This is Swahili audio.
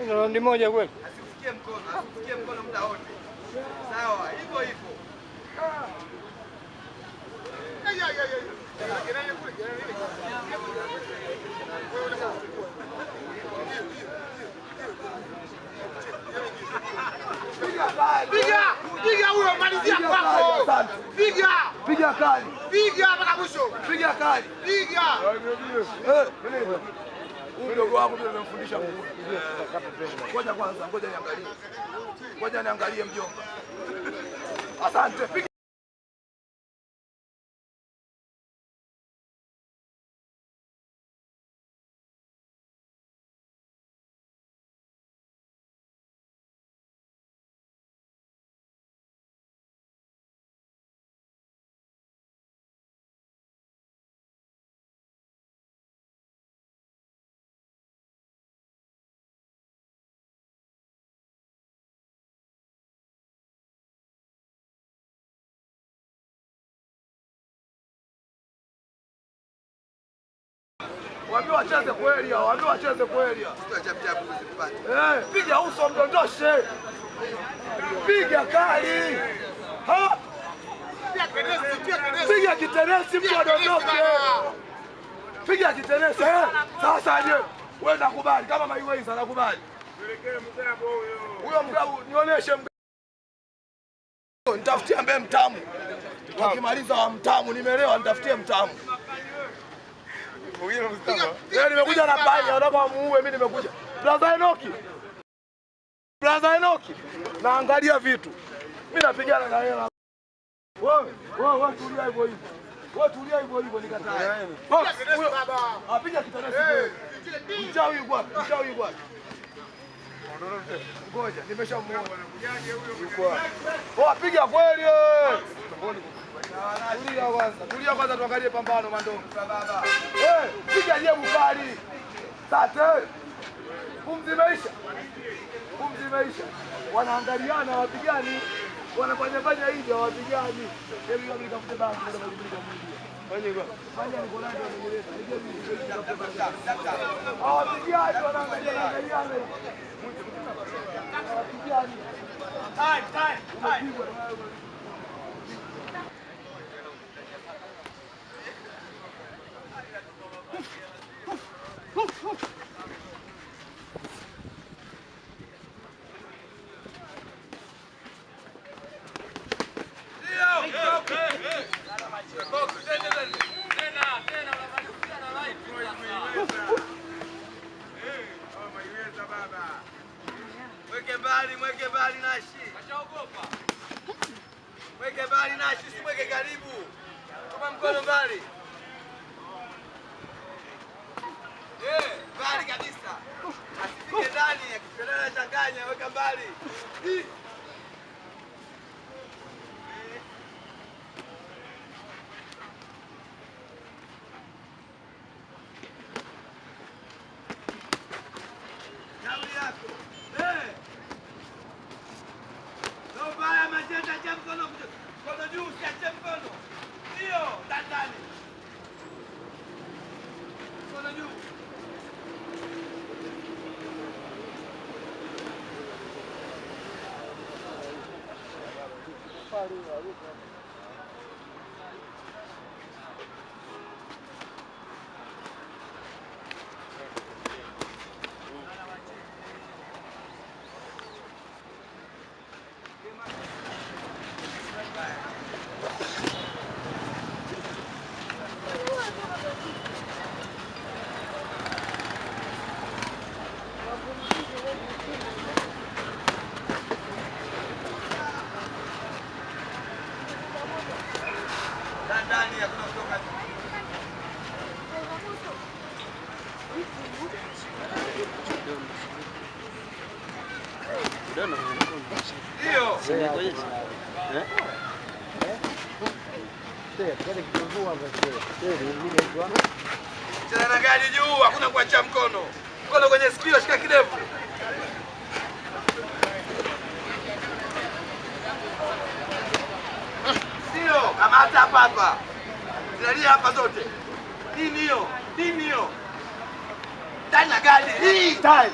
Raundi moja kweli. Asikufikie mkono, asikufikie mkono muda wote. Sawa, hivyo hivyo. Piga! Piga huyo, malizia kwako. Piga! Piga kali. Piga mpaka mwisho. Piga kali. Piga! Huyu mdogo wangu ndio nimemfundisha ngumi. Ngoja kwanza, ngoja niangalie. Ngoja niangalie mjomba. Asante. Piga. Waambie wacheze kweli hao, waambie wacheze kweli hao. Eh, piga uso mdondoshe. Piga kali. Ha? Piga kitenesi mtu adondoke. Piga kitenesi eh. Sasa je, wewe nakubali kama Mayweather nakubali. Huyo mgabu nionyeshe mgabu. Nitafutie ambaye mtamu. Wakimaliza wa mtamu nimeelewa, nitafutie mtamu. Leo nimekuja na panya, nataka muue mimi nimekuja. Brother Enoki. Brother Enoki. Naangalia vitu. Mimi napigana na hela. Wewe, wewe, wewe tulia hivyo hivyo. Wewe tulia hivyo hivyo nikatae. Apiga kitenesi. Mchawi yuko wapi? Mchawi yuko wapi? Ngoja, nimeshamuona. Yuko wapi? Oh, apiga kweli wewe. Tulia kwanza, tulia kwanza tuangalie pambano Mandonga. Eh, piga jebu kali. Sate. Pumzi imeisha. Pumzi imeisha. Wanaangaliana wapigani. Wanafanya fanya hivi hawapigani. Hebu kama nikafute basi ndio kubadilika mwili. Fanya niko nayo nimeleta. Hawapigani wanaangaliana angaliana. Hawapigani. Time, time, time. Mweke mbali, mweke mbali Nashi. Mweke mbali Nashi, usimweke karibu. Tuma mkono mbali. Eh, mbali kabisa. Asifike ndani, akifika ndani anachanganya, weka mbali. Shauri yako. Eh. Mbaya macheta, achia mkono, mkono juu, usiachie mkono. Ndio, ndani. Mkono juu. Ndani hakuna kutoka. Ndio. Cheza na gari juu, hakuna kuachia mkono. Mkono kwenye sikio, shika kidevu. hapa hapa. Zinalia hapa zote. Nini hiyo? Nini hiyo? Tani na gadi. Hii. Time.